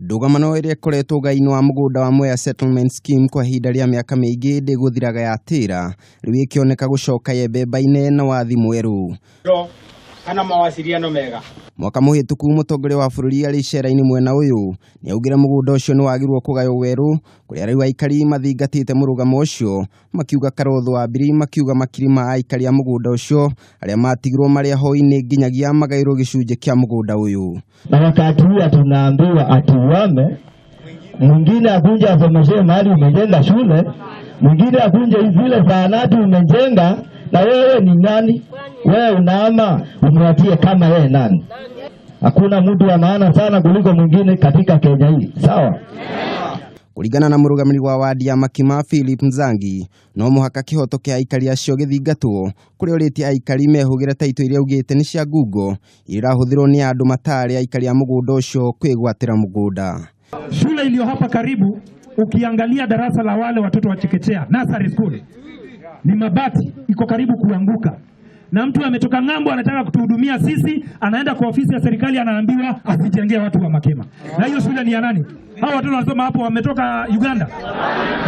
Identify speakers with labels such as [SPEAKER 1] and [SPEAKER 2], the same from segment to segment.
[SPEAKER 1] Ndũgamano ĩrĩa ĩkoretwo ũgai-inĩ wa mũgũnda wa Mwea Settlement Scheme kwa ihinda rĩa mĩaka mĩingĩ ndĩgũthiraga yatĩra, rĩu ĩkĩoneka gũcoka yembembaine na wathi mwerũ.
[SPEAKER 2] Kana mawasiliano mega.
[SPEAKER 1] Mwaka mũhĩtũku mũtongoria wa bũrũri arĩ icera-inĩ mwena ũyũ nĩaugire mũgũnda ũcio nĩwagĩrĩirwo kũgaywo werũ kũrĩa rĩu aikari mathingatĩte mũrũgamo ũcio makiuga Karotho wa Mbiri makiuga makiri ma aikari a mũgũnda ũcio arĩa matigirwo marĩ ahoi-inĩ nginyagia magaĩrwo gĩcunjĩ kĩa mũgũnda ũyũ.
[SPEAKER 3] Na wakati huu tunaambiwa ati uhame, mwingine akunje asomeshe mahali umejenga shule, mwingine akunje zile zahanati umejenga, na wewe ni nani? Wewe unaama umwatie kama yeye nani? Hakuna mtu wa maana sana kuliko mwingine katika Kenya hii, sawa?
[SPEAKER 1] Kũringana na mũrũgamĩrĩri wa wadi ya Makima Philip Nzangi, no mũhaka kĩhoto kĩa aikari acio gĩthingatwo kũrĩa ũrĩtie aikari mehũgĩre taitũ iria augĩte nĩ cia ngungo iria irahũthĩrwo nĩ andũ matarĩ aikari a mũgũnda ũcio kwĩgwatĩra mũgũnda.
[SPEAKER 4] Shule iliyo hapa karibu, ukiangalia darasa la wale watoto wa chekechea nursery school ni mabati, iko karibu kuanguka, na mtu ametoka ng'ambo anataka kutuhudumia sisi, anaenda kwa ofisi ya serikali anaambiwa asijengee watu wa Makema. Na hiyo shule ni ya nani? Hao watoto wanasoma hapo wametoka Uganda.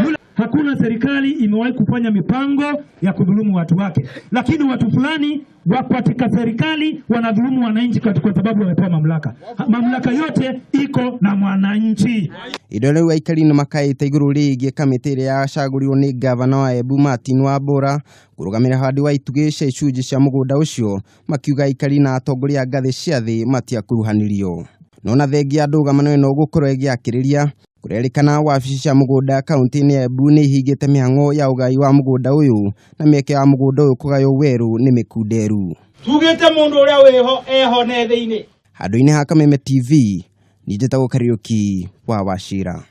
[SPEAKER 4] Yule, hakuna serikali imewahi kufanya mipango ya kudhulumu watu wake, lakini watu fulani wako katika serikali wanadhulumu wananchi kwa sababu wamepewa mamlaka. Mamlaka yote iko na mwananchi.
[SPEAKER 1] Indo rĩu aikari nĩ makaĩte igũrũ rĩgiĩ kamĩtĩ ĩrĩa yacagũrirwo nĩ gavana wa Embu Martin Wambora kũrũgamĩrĩra handi wa itugĩ cia icunjĩ cia mũgũnda ũcio, makiuga aikari na atongoria a ngathĩ cia thĩ matiakuruhanirio. No na thengia ndũgamano ĩno gũkorwo ĩgĩakĩrĩria, kũrerĩkana wabici cia mũgũnda kaunti-inĩ ya Embu nĩ ihingĩte mĩhang'o ya ũgai wa mũgũnda ũyũ na mĩeke ya mũgũnda ũyũ kũgaywo werũ nĩ mĩkunderu.
[SPEAKER 2] Tugĩte mũndũ ũrĩa wĩho eho nethĩ-inĩ.
[SPEAKER 1] Handũ-inĩ ha Kameme TV, niĩ njĩtagwo Kariũki wa Wachira.